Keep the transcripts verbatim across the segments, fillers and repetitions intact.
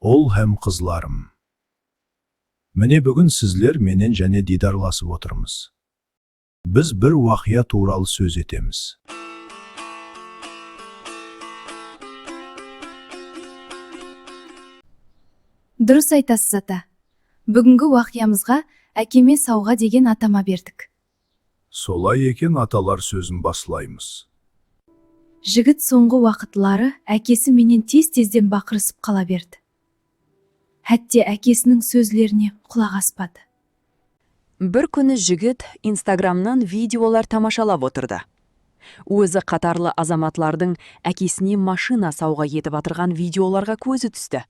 Ul hám qızlarım. Mine, búgin sizler menen jáne diydarlasıp otırmız. Biz bir waqıya tuwralı sóz etemiz. Durıs aytasız, ata. Búgingi waqıyamızǵa ákeme sawǵa degen atama berdik. Solay eken, atalar sózin baslaymız. Jigit sońǵı waqıtları ákesi menen tez-tezden baqırısıp qala berdi. Hátte ákesiniń sózlerine qulaq aspadı. Bir kúni jigit Instagramnan videolar tamashalap otırdı. Ózi qatarlı azamatlardıń ákesine mashina sawǵa etip atırǵan videolarǵa kózi tústi.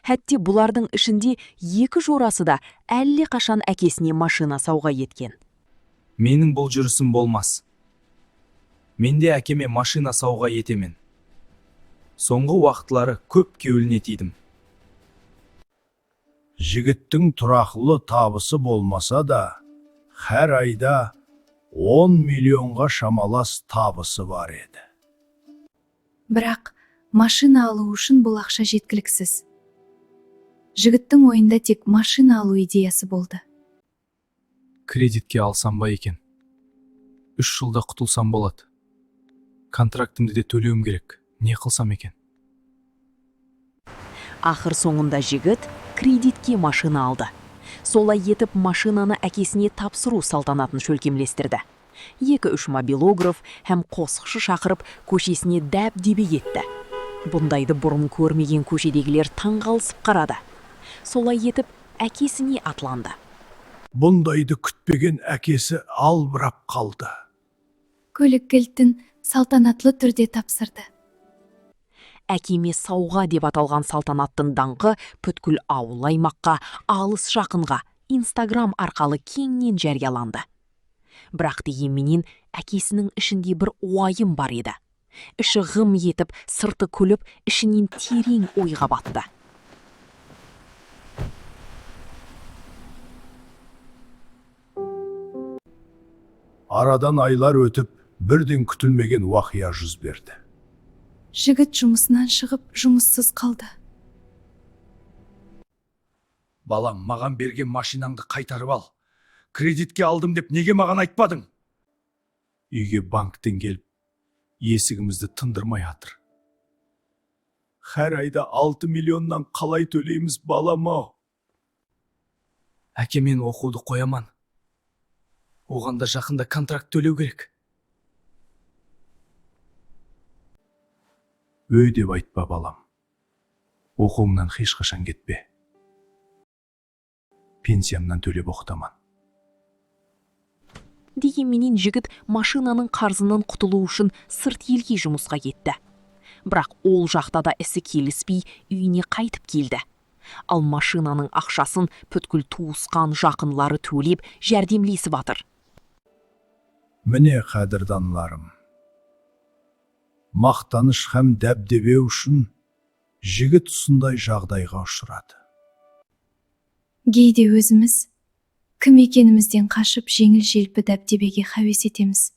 Hátte bulardıń ishinde eki jorası da álle qashan ákesine mashina sawǵa etken. Meniń bul júrisim bolmas. Men de ákeme mashina sawǵa etemen. Sońǵı waqıtları kóp kewline tiydim. Jigittiń turaqlı tabısı bolmasa da, hár ayda on millionǵa shamalas tabısı bar edi. Biraq, mashina alıw ushın bul aqsha jetkiliksiz. Jigittiń oyında tek mashina alıw ideyası boldı. Kreditke alsam ba eken? Úsh jılda qutılsam boladı. Kontraktımdı de tólewim kerek. Ne qılsam eken? Aqır sońında jigit kreditke mashina aldı. Solay etip, mashinanı ákesine tapsırıw saltanatın shólkemlestirdi. Eki-úsh mobilograf hám qosıqshı shaqırıp, kóshesine dáb-debe etti. Bundaydı burın kórmegen kóshedegiler tań qalıp qaradı. Solay etip, ákesine atlandı. Bundaydı kútpegen ákesi albırap qaldı. Kólik kiltin saltanatlı túrde tapsırdı. Ákeme sawǵa dep atalǵan saltanattın dańqı pútkil awıl-aymaqqa, alıs-jaqınǵa Instagram arqalı keńnen járiyalandı. Biraq degen menen ákesiniń ishinde bir uwayım bar edi. Ishi ǵım etip, sırtı kúlip, ishinen tereń oyǵa battı. Aradan aylar ótip, birden kútilmegen waqıya júz berdi. Jigit jumısınan shıǵıp, jumıssız qaldı. Balam, maǵan bergen mashinańdı qaytarıp al. Kreditke aldım dep nege maǵan aytpadıń? Úyge bankten kelip, esigimizdi tındırmay atır. Hár ayda altı millionnan qalay tóleymiz, balam-aw? Áke, men oqıwdı qoyaman. Oǵan da jaqında kontrakt tólew kerek. Óy dep aytpa, balam. Oqıwıńnan hesh qashan ketpe. Pensiyamnan tólep oqıtaman. Degen menen jigit mashinanıń qarzınan qutılıw ushın sırt elge jumısqa ketti. Biraq ol jaqta da isi kelispey, úyine qaytıp keldi. Al mashinanıń aqshasın pútkil tuwısqan-jaqınları tólep, járdemlesip atır. Mine, qádirdanlarım, maqtanısh hám dábdebe ushın jigit usınday jaǵdayǵa ushıradı. Geyde ózimiz kim ekenimizden qashıp, jeńil-jelpi dábdebege háwes etemiz.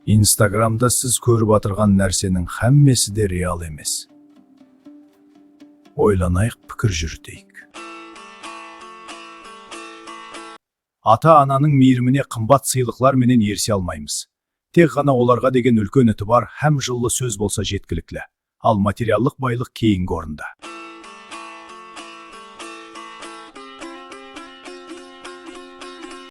Instagramda siz kórip atırǵan nárseniń hámmesi de real emes. Oylanayıq, pikir júriteyik. Ata-ananıń miyrimine qımbat sıylıqlar menen erise almaymız. Tek ǵana olarǵa degen úlken itibar hám jıllı sóz bolsa jetkilikli. Al materiallıq baylıq keyingi orında.